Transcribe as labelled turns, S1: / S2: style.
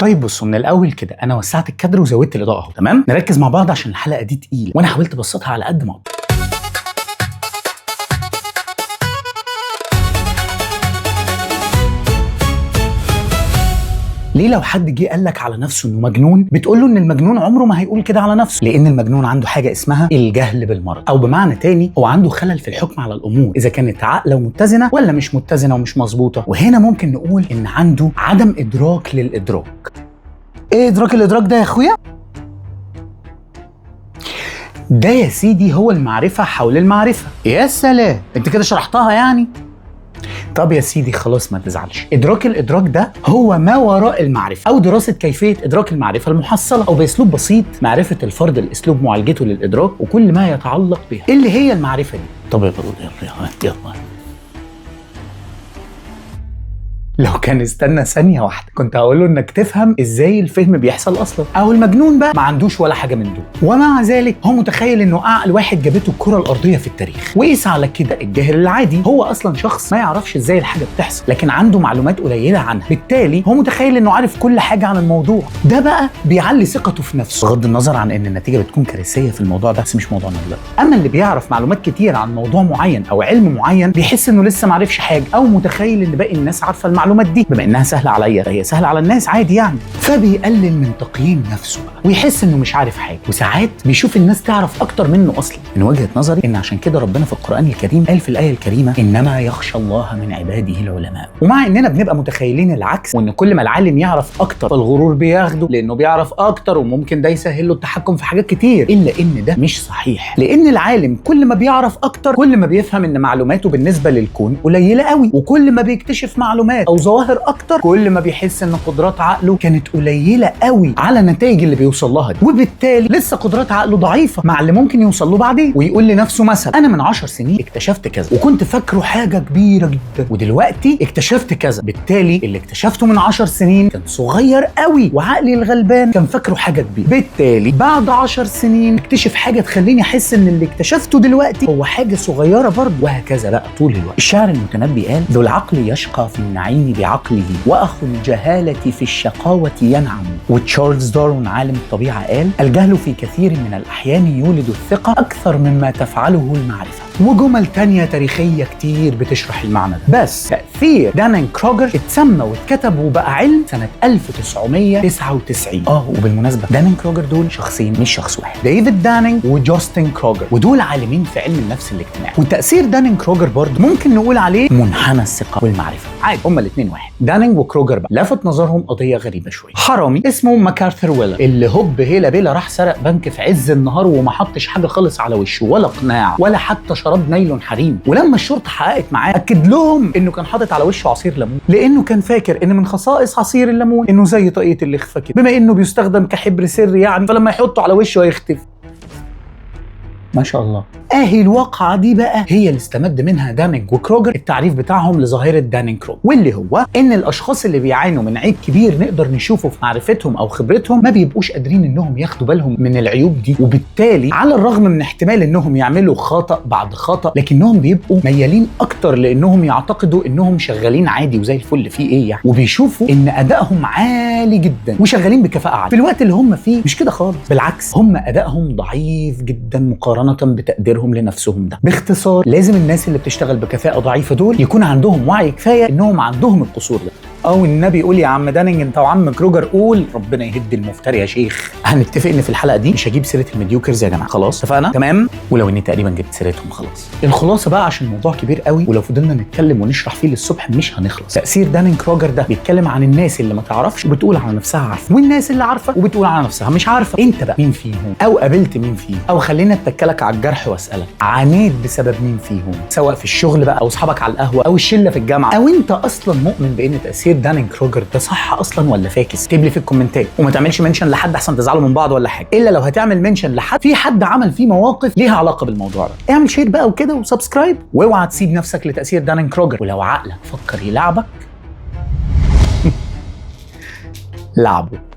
S1: طيب بصوا من الاول كده، انا وسعت الكادر وزودت الاضاءة اهو، تمام؟ نركز مع بعض عشان الحلقة دي تقيلة وانا حاولت ابسطها على قد ما اقدر. ليه لو حد جه قال لك على نفسه انه مجنون بتقول له ان المجنون عمره ما هيقول كده على نفسه؟ لان المجنون عنده حاجة اسمها الجهل بالمرض، او بمعنى تاني هو عنده خلل في الحكم على الامور اذا كانت عاقلة ومتزنه ولا مش متزنة ومش مظبوطة. وهنا ممكن نقول ان عنده عدم ادراك للادراك. ايه ادراك الادراك ده يا اخويا؟ ده يا سيدي هو المعرفة حول المعرفة. يا سلام، انت كده شرحتها يعني. طب يا سيدي خلاص ما تزعلش، ادراك الادراك ده هو ما وراء المعرفة، او دراسة كيفية ادراك المعرفة المحصلة، او باسلوب بسيط معرفة الفرد الاسلوب معالجته للادراك وكل ما يتعلق بها. اللي هي المعرفة دي. طب يلا يلا يلا، لو كان استنى ثانية واحدة كنت هقول له انك تفهم ازاي الفهم بيحصل اصلا. او المجنون بقى ما عندوش ولا حاجة من دول، ومع ذلك هو متخيل انه اعقل واحد جابته الكرة الارضية في التاريخ. وقيس على كده الجاهل العادي، هو اصلا شخص ما يعرفش ازاي الحاجة بتحصل لكن عنده معلومات قليلة عنها، بالتالي هو متخيل انه عارف كل حاجة عن الموضوع ده. بقى بيعلي ثقته في نفسه، بغض النظر عن ان النتيجة بتكون كارثية في الموضوع ده، بس مش موضوعنا دلوقتي. اما اللي بيعرف معلومات كتير عن موضوع معين او علم معين بيحس انه لسه ما عرفش حاجة، او متخيل ان باقي الناس عارفة المعلومات دي، بما انها سهلة عليا فهي سهلة على الناس عادي يعني. فبيقلل من تقييم نفسه بقى ويحس انه مش عارف حاجة، وساعات بيشوف الناس تعرف اكتر منه اصلا. من وجهه نظري ان عشان كده ربنا في القران الكريم قال في الايه الكريمة انما يخشى الله من عباده العلماء. ومع اننا بنبقى متخيلين العكس، وان كل ما العالم يعرف اكتر فالغرور بياخده لانه بيعرف اكتر وممكن ده يسهل له التحكم في حاجات كتير، الا ان ده مش صحيح، لان العالم كل ما بيعرف اكتر كل ما بيفهم ان معلوماته بالنسبة للكون قليله قوي، وكل ما بيكتشف معلومات او ظواهر اكتر كل ما بيحس ان قدرات عقله كانت قليله قوي على النتائج اللي بيوصل لها دي، وبالتالي لسه قدرات عقله ضعيفة مع اللي ممكن يوصل له بعدين. ويقول لنفسه مثلا انا من 10 سنين اكتشفت كذا وكنت فاكره حاجة كبيرة جدا، ودلوقتي اكتشفت كذا، بالتالي اللي اكتشفته من 10 سنين كان صغير قوي وعقلي الغلبان كان فاكره حاجة كبيرة، بالتالي بعد 10 سنين اكتشف حاجة تخليني احس ان اللي اكتشفته دلوقتي هو حاجة صغيرة برضه، وهكذا بقى طول الوقت. الشاعر المتنبي قال ذو العقل يشقى في النعيم بعقله واخو الجهالة في الشقاوة ينعم. وتشارلز داروين عالم الطبيعة قال الجهل في كثير من الاحيان يولد الثقة اكثر مما تفعله المعرفة. وجمل تانية تاريخية كتير بتشرح المعنى ده. بس تاثير دانينج كروجر اتسمى واتكتب وبقى علم سنة 1999. وبالمناسبة دانينج كروجر دول شخصين مش شخص واحد، ديفيد دانينج وجاستن كروجر، ودول عالمين في علم النفس الاجتماعي. وتاثير دانينج كروجر برضه ممكن نقول عليه منحنى الثقة والمعرفة، عادي هما الاثنين واحد. دانينج وكروجر بقى لفت نظرهم قضية غريبة شوية. حرامي اسمه ماكارثر ويلر اللي هوب هيلا بيلا راح سرق بنك في عز النهار وما حطش حاجة خالص على وشه، ولا قناع ولا حتى شراب نايلون حريم. ولما الشرطة حققت معاه اكد لهم انه كان حاطط على وشه عصير ليمون، لانه كان فاكر ان من خصائص عصير الليمون انه زي طاقية الاخفاء كده، بما انه بيستخدم كحبر سري يعني، فلما يحطه على وشه هيختفي. ما شاء الله. اهي الواقعة دي بقى هي اللي استمد منها دانينج وكروجر التعريف بتاعهم لظاهرة دانينج كروجر، واللي هو ان الاشخاص اللي بيعانوا من عيب كبير نقدر نشوفه في معرفتهم او خبرتهم ما بيبقوش قادرين انهم ياخدوا بالهم من العيوب دي، وبالتالي على الرغم من احتمال انهم يعملوا خطأ بعد خطأ لكنهم بيبقوا ميالين اكتر لانهم يعتقدوا انهم شغالين عادي وزي الفل في ايه يعني، وبيشوفوا ان ادائهم عالي جدا وشغالين بكفاءة عالية في الوقت اللي هم فيه مش كده خالص، بالعكس هم ادائهم ضعيف جدا مقارنة بتقديرهم لنفسهم ده. باختصار لازم الناس اللي بتشتغل بكفاءة ضعيفة دول يكون عندهم وعي كفاية انهم عندهم القصور ده. او النبي قول يا عم دانينج انت وعم كروجر قول ربنا يهد المفتري يا شيخ. هنتفق ان في الحلقة دي مش هجيب سيره ال mediocres يا جماعة، خلاص اتفقنا؟ تمام، ولو اني تقريبا جبت سيرتهم خلاص. الخلاصة بقى عشان الموضوع كبير قوي ولو فضلنا نتكلم ونشرح فيه للصبح مش هنخلص. تاثير دانينج كروجر ده بيتكلم عن الناس اللي ما تعرفش وبتقول على نفسها عارفه، والناس اللي عارفه وبتقول على نفسها مش عارفه. انت بقى مين فيهم؟ او قابلت مين فيهم؟ او خلينا اتكلك على الجرح واسالك عانيت بسبب مين فيهم، سواء في الشغل بقى او اصحابك على القهوة او الشلة في الجامعة، او انت اصلا مؤمن بان تاثير دانينج كروجر ده صح اصلا ولا فاكس؟ اكتب لي في الكومنتات، وما تعملش mention لحد احسن تزعلوا من بعض ولا حاجة، الا لو هتعمل mention لحد في حد عمل فيه مواقف ليها علاقة بالموضوع ده. اعمل share بقى وكده و subscribe، واوعى تسيب نفسك لتاثير دانينج كروجر. ولو عقلك فكر يلعبك لعبه.